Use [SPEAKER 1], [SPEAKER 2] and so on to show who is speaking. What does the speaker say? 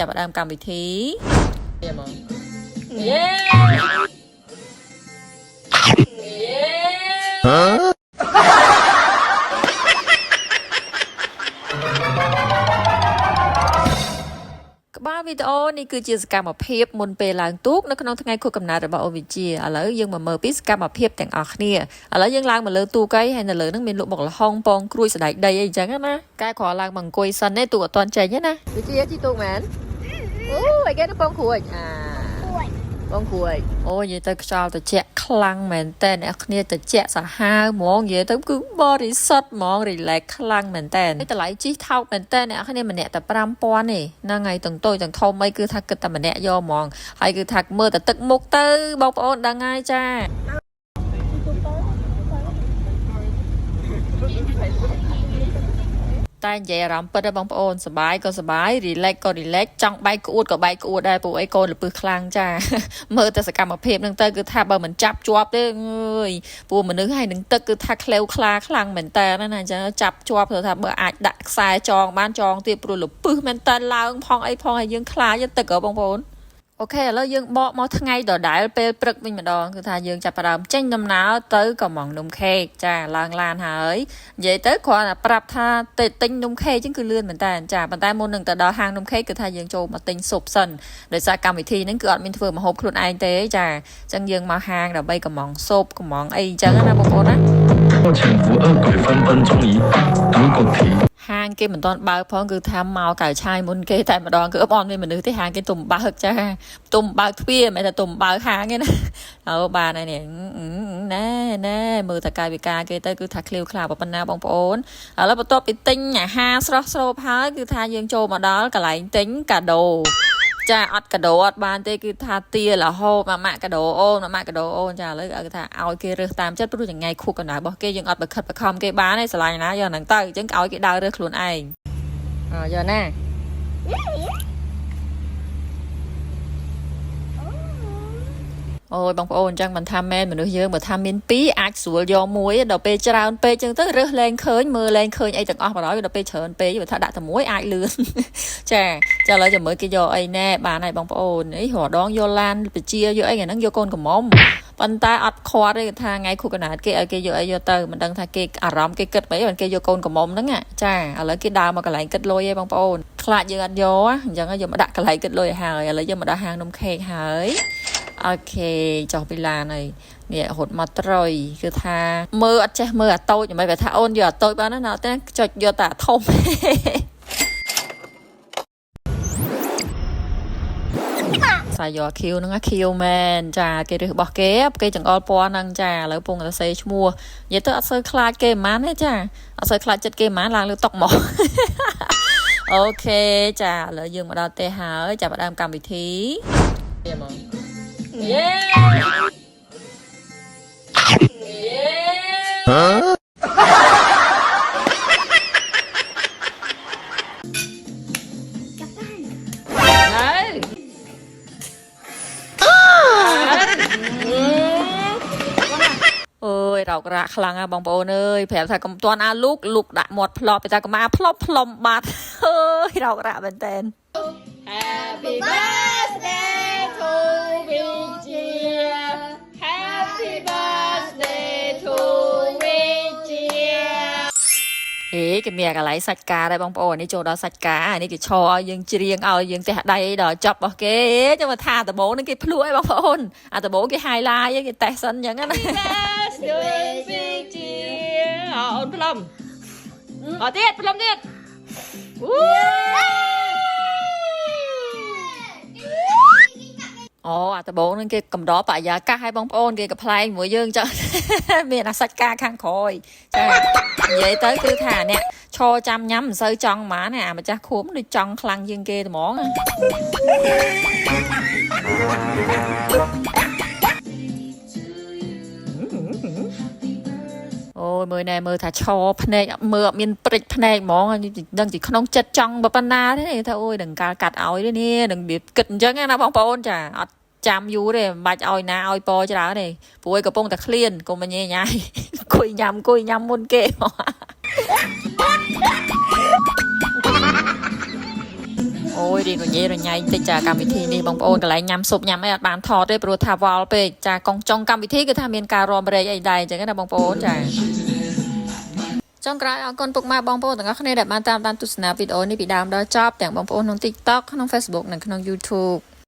[SPEAKER 1] ចាប់ផ្ដើមកម្មវិធីហ្មងយេ ក្បាលវីដេអូនេះគឺជាសកម្មភាពមុនពេលឡើងទូកនៅក្នុងថ្ងៃខួបកំណើតរបស់អូវិជាឥឡូវយើងមកមើលពីសកម្មភាពទាំងអស់គ្នាឥឡូវយើងឡើងមកលើទូកអីហើយនៅលើនឹងមានលក់បុកល្ហុងពងក្រួយសណ្តែកដីអីអញ្ចឹងណាកែគ្រាន់ឡើងមកអង្គុយសិនទេទូកអត់ទាន់ចេញទេណាវិជាជីទូកមែនអូអីគេទៅពងក្រួយអា បងគ្រួយអូនិយាយទៅខ្យល់ត្រជាក់ខ្លាំងមែនតើអ្នកគ្នាត្រជាក់សាហាវហ្មងនិយាយទៅគឺបរិសុទ្ធហ្មង relax ខ្លាំងមែនតើតម្លៃជីថោកមែនតើអ្នកគ្នាម្នាក់តែ5000ទេហ្នឹងហើយទាំងតូចទាំងធំអីគឺថាគិតតែម្នាក់យកហ្មងហើយគឺថាមើលតែទឹកមុខទៅបងប្អូនដឹងហើយចា តែនិយាយអារម្មណ៍ពិតណាបងប្អូនសបាយក៏សបាយ relax ក៏ relax ចង់បែកក្អួតក៏បែកក្អួតដែរពួកអីកូនលពឹសខ្លាំងចា មើលតែសកម្មភាពហ្នឹងទៅគឺថាបើមិនចាប់ជាប់ទេអើយពួកមនុស្សហើយនឹងទឹកគឺថាក្លែវខ្លាខ្លាំងមែនតើណាអញ្ចឹងចាប់ជាប់ទៅថាបើអាចដាក់ខ្សែចងបានចងទៀតព្រោះលពឹសមែនតើឡើងផងអីផងហើយយើងខ្លាចទឹកហ៎បងប្អូន OK ឥឡូវយើងបកមកថ្ងៃដដែលពេលព្រឹកវិញម្ដងគឺថាយើងចាប់ផ្ដើមចេញដំណើរទៅកំងនំខេកចាឡើងឡានហើយនិយាយទៅគ្រាន់តែប្រាប់ថាទៅទិញនំខេកចឹងគឺលឿនមែនតើចាប៉ុន្តែមុននឹងទៅដល់ហាងនំខេកគឺថាយើងចូលមកទិញស៊ុបសិនដោយសារកម្មវិធីហ្នឹងគឺអត់មានធ្វើម្ហូបខ្លួនឯងទេចាអញ្ចឹងយើងមកហាងដើម្បីកំងស៊ុបកំងអីអញ្ចឹងណាបងប្អូនណា
[SPEAKER 2] 潜伏恶鬼分分钟一独狗体。
[SPEAKER 1] ហាងគេមិនទាន់បើកផងគឺថាមកកៅឆាយមុនគេតែម្ដងគឺអត់មានមនុស្សទេហាងគេទុំបើកចាទុំបើកទ្វារមិនមែនថាទុំបើកហាងទេណាអើបានហើយនេះណែណែមើលតែកាយវិការគេទៅគឺថាឃ្លាវខ្លាប៉ុណ្ណាបងប្អូនឥឡូវបន្ទាប់ពីទិញអាហារស្រស់ស្រូបហើយគឺថាយើងចូលមកដល់កន្លែងទិញកាដូចាអត់កាដូអត់បានទេគឺថាទារហូតម៉ាម៉ាក់កាដូអូនម៉ាម៉ាក់កាដូអូនចាឥឡូវគឺថាឲ្យគេរើសតាមចិត្តព្រោះថ្ងៃខួបកំណើតរបស់គេយើងអត់បខិតបខំគេបានទេស្រឡាញ់ណាយកហ្នឹងទៅអញ្ចឹងឲ្យគេដើររើសខ្លួនឯងអើយកណាអូយបងប្អូនអញ្ចឹងមិនថាមែនមនុស្សយើងបើថាមានពីរអាចស្រួលយកមួយដល់ពេលច្រើនពេកអញ្ចឹងទៅរើសលែងឃើញមើលលែងឃើញអីទាំងអស់បណ្ដោយដល់ពេលច្រើនពេកបើថាដាក់តែមួយអាចលឿន ចាចាឥឡូវចាំមើលគេយកអីណែបានហើយបងប្អូនអីរដងយកឡានពជាយកអីថ្ងៃហ្នឹងយកកូនកំមុំប៉ុន្តែអត់ខាត់ទេគេថាថ្ងៃខួបកណ្ដាលគេឲ្យគេយកអីយកទៅមិនដឹងថាគេអារម្មណ៍គេគិតអីបានគេយកកូនកំមុំហ្នឹងចាឥឡូវគេដើរមកកន្លែងគិតលុយឯងបងប្អូនខ្លាចយើងអត់យកអញ្ចឹងយកមកដាក់កន្លែងគិតលុយឲ្យហើយឥឡូវយកមកដល់ហាងនំខេកហើយ OK ចុះពីឡានហើយនេះរត់មកត្រុយគឺថាមើលអត់ចេះមើលអាតូចមិនមែនថាអូនយកអាតូចបានណាអត់ទេចុចយកតែអាធំ សាយកខៀវហ្នឹងខៀវមែនចាគេរើសរបស់គេគេចង្អុលពណ៌ហ្នឹងចាឥឡូវពងតែសេឈ្មោះនិយាយទៅអត់សូវខ្លាចគេហ្មងទេចាអត់សូវខ្លាចចិត្តគេហ្មងឡើងលើតុកមក OK ចាឥឡូវយើងមកដល់ផ្ទះហើយចាប់ផ្ដើមកម្មវិធីហ្មងយេ ហើយអូយរោគរាក់ខ្លាំងណាស់បងប្អូនអើយប្រាប់ថាកុំទាន់អាលូកលូកដាក់មាត់ផ្លប់តែកុំអាផ្លប់ផ្លុំបាត់អើយរោគរាក់មែនតើ Happy birthday to Vijay Happy birthday to Vijay ហេគេមានកន្លែងសាច់ការដែរបងប្អូននេះចូលដល់សាច់ការអានេះគេឈរឲ្យយើងច្រៀងឲ្យយើងទះដៃដល់ចប់របស់គេចាំមកថាដបងនឹងគេភ្លក់អីបងប្អូនអាដបងគេ highlight គេតេស្តសិនអញ្ចឹងណាអូនផ្លុំអត់ទៀតផ្លុំទៀតអូអាដបងនឹងគេកំដរបរិយាកាសឲ្យបងប្អូនគេកំ pl ែងមួយយើងចឹងមានអាសាច់ការខាងក្រោយចានិយាយទៅគឺថាអ្នកឈរចាំញ៉ាំមិនសូវចង់ហ្មងណាអាម្ចាស់ខួបដូចចង់ខ្លាំងជាងគេត្មងអូយមើលណែមើលថាឈរភ្នែកមើលអត់មានព្រិចភ្នែកហ្មងដឹងជាក្នុងចិត្តចង់ប៉ុណ្ណាទេថាអូយនឹងកាលកាត់ឲ្យទេនេះនឹងវាគិតអញ្ចឹងណាបងប្អូនចាអត់ចាំយូរទេមិនបាច់ឲ្យណាឲ្យពច្រើនទេព្រោះឯងកំពុងតែឃ្លានកុំញ៉ៃញ៉ៃគួយញ៉ាំគួយញ៉ាំមុនគេ អូ អូយរៀងរញ៉េរញ៉ៃតិចចាកម្មវិធីនេះបងប្អូនកន្លែងញ៉ាំស៊ុបញ៉ាំអីអត់បានថតទេព្រោះថាវល់ពេកចាកុងចុងកម្មវិធីគឺថាមានការរាំរែកអីដែរអញ្ចឹងណាបងប្អូនចាចុងក្រោយអរគុណពុកម៉ែបងប្អូនទាំងអស់គ្នាដែលបានតាមដានទស្សនាវីដេអូនេះពីដើមដល់ចប់ទាំងបងប្អូនក្នុង TikTok ក្នុង Facebook និងក្នុង YouTube។